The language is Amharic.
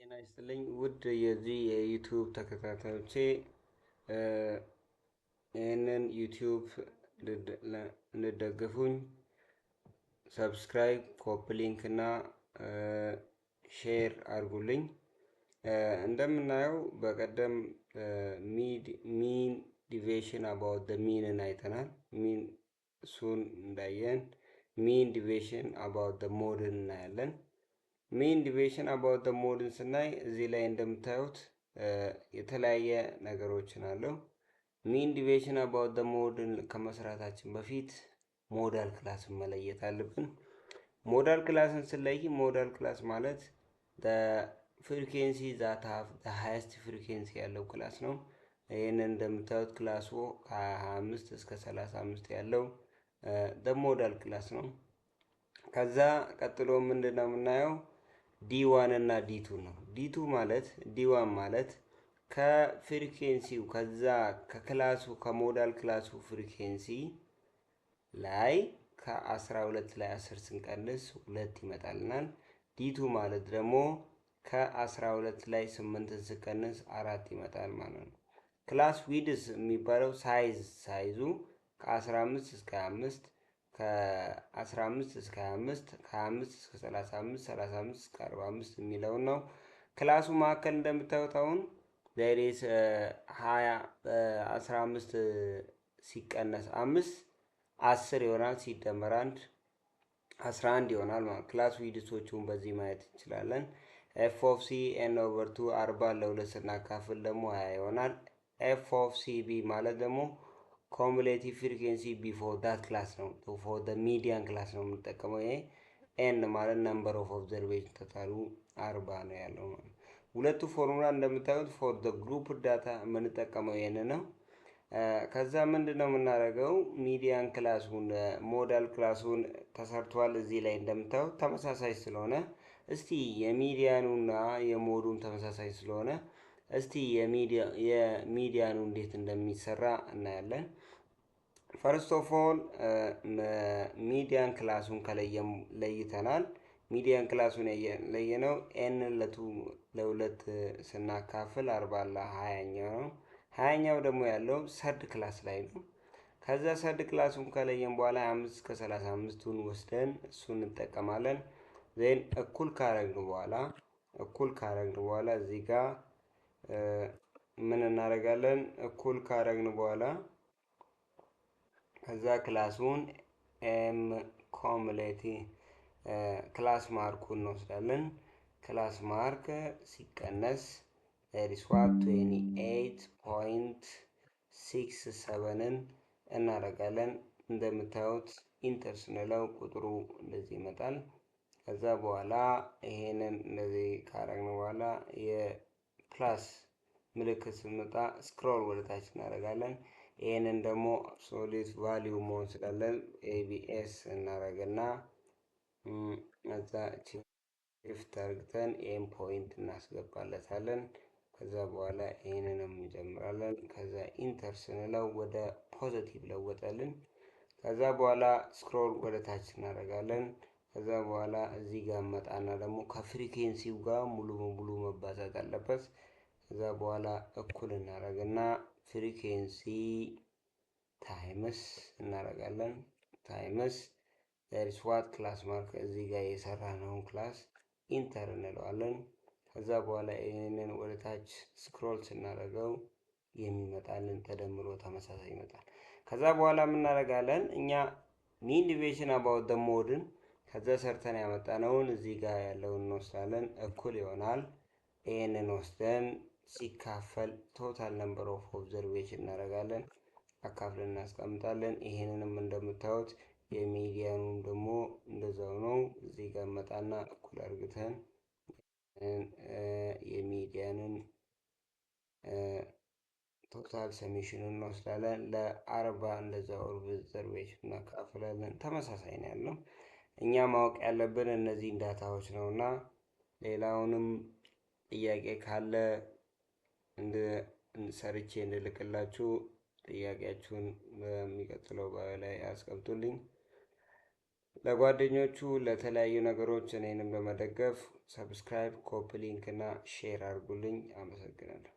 ጤና ይስጥልኝ ውድ የዚህ የ YouTube ተከታታዮቼ፣ ይህንን YouTube እንድትደግፉኝ subscribe፣ copy link እና share አድርጉልኝ። እንደምናየው በቀደም mean deviation about mean ን አይተናል። Mean እሱን እንዳየን mean deviation about mode ን እናያለን። Mean deviation about mode ን ስናይ እዚህ ላይ እንደምታዩት የተለያየ ነገሮችን አለው። Mean deviation about mode ን ከመስራታችን በፊት modal class ን መለየት አለብን። Modal class ን ስለይ modal class ማለት frequency that have highest frequency ያለው class ነው። ይህንን እንደምታዩት class ኡ ከ25 እስከ 35 ያለው modal class ነው። ከዛ ቀጥሎ ምንድን ነው የምናየው? D1 እና D2 ነው። D2 ማለት D1 ማለት ከፍሪኩዌንሲው ከዛ ከክላሱ ከሞዳል ክላሱ ፍሪኩዌንሲ ላይ ከ12 ላይ 10 ስንቀንስ 2 ይመጣልናል። D2 ማለት ደግሞ ከ12 ላይ 8ን ስንቀንስ 4 ይመጣል ማለት ነው። Class width የሚባለው size ኡ ከ15 እስከ 25፣ ከ15 እስከ 25፣ ከ25 እስከ 35፣ 35 እስከ 45 የሚለውን ነው። Class ኡ መካከል እንደምታዩት አሁን there is 20፣ 15 ሲቀነስ 5 10 ይሆናል። ሲደመር 1 11 ይሆናል ማለት class width ኦቹን በዚህ ማየት እንችላለን። F of C n over two፣ 40 ለሁለት ስናካፍል ደግሞ 20 ይሆናል። F of C b ማለት ደግሞ cumulative frequency before that class ነው። For the median class ነው የምንጠቀመው። ይሄ n ማለት number of observation total ኡ 40 ነው ያለው ማለት ነው። ሁለቱ ፎርሙላ እንደምታዩት for the group data የምንጠቀመው ይሄን ነው። ከዛ ምንድን ነው የምናደርገው? Median class ኡን modal class ኡን ተሰርቷል። እዚህ ላይ እንደምታዩት ተመሳሳይ ስለሆነ እስቲ የ median ኑና የ mode ኡም ተመሳሳይ ስለሆነ እስቲ የ median ኑ እንዴት እንደሚሰራ እናያለን። First of all median class ኡን ከለየም ለይተናል። Median class ኡን ለየነው n ለ two ለሁለት ስናካፍል 40 ለ20ኛው ነው። 20ኛው ደግሞ ያለው third class ላይ ነው። ከዛ third class ኡን ከለየን በኋላ 25 እስከ 35ቱን ወስደን እሱን እንጠቀማለን። Then እኩል ካረግን በኋላ እዚህ ጋር ምን እናደርጋለን? እኩል ካረግን በኋላ ከዛ class ኡን M cumulative class mark ኡን እንወስዳለን። Class mark ሲቀነስ ሪስዋት 28.67ን እናደርጋለን። እንደምታዩት enter ስንለው ቁጥሩ እንደዚህ ይመጣል። ከዛ በኋላ ይሄንን እንደዚህ ካረግን በኋላ የ plus ምልክት ስንመጣ scroll ወደታች እናደርጋለን። ይሄንን ደግሞ absolute value መሆን ስላለን ABS እናደርግና እዛ shift አርግተን ኤም point እናስገባለታለን። ከዛ በኋላ ይህንንም እንጀምራለን። ከዛ enter ስንለው ወደ positive ለወጠልን። ከዛ በኋላ scroll ወደ ታች እናደርጋለን። ከዛ በኋላ እዚህ ጋር መጣና ደግሞ ከ frequency ው ጋር ሙሉ በሙሉ መባዛት አለበት። ከዛ በኋላ እኩል እናደርግና frequency times እናደርጋለን። Times that's what class mark እዚህ ጋር የሰራነውን class enter እንለዋለን። ከዛ በኋላ ይህንን ወደ ታች scroll ስናደርገው የሚመጣልን ተደምሮ ተመሳሳይ ይመጣል። ከዛ በኋላ የምናደርጋለን እኛ mean deviation about the mode ን ከዛ ሰርተን ያመጣነውን እዚህ ጋር ያለውን እንወስዳለን። እኩል ይሆናል። ይህንን ወስደን ሲካፈል total number of observation እናደርጋለን። አካፍለን እናስቀምጣለን። ይሄንንም እንደምታዩት የ median ኑም ደግሞ እንደዛው ነው። እዚህ ጋር መጣና እኩል አርግተን የ median ን total summation ኑን እንወስዳለን። ለ40 እንደዛው observation እናካፍላለን። ተመሳሳይ ነው ያለው። እኛ ማወቅ ያለብን እነዚህን data ዎች ነው እና ሌላውንም ጥያቄ ካለ ሰርቼ እንድልክላችሁ ጥያቄያችሁን በሚቀጥለው bio ላይ አስቀምጡልኝ። ለጓደኞቹ ለተለያዩ ነገሮች እኔንም ለመደገፍ subscribe፣ copy link እና share አድርጉልኝ። አመሰግናለሁ።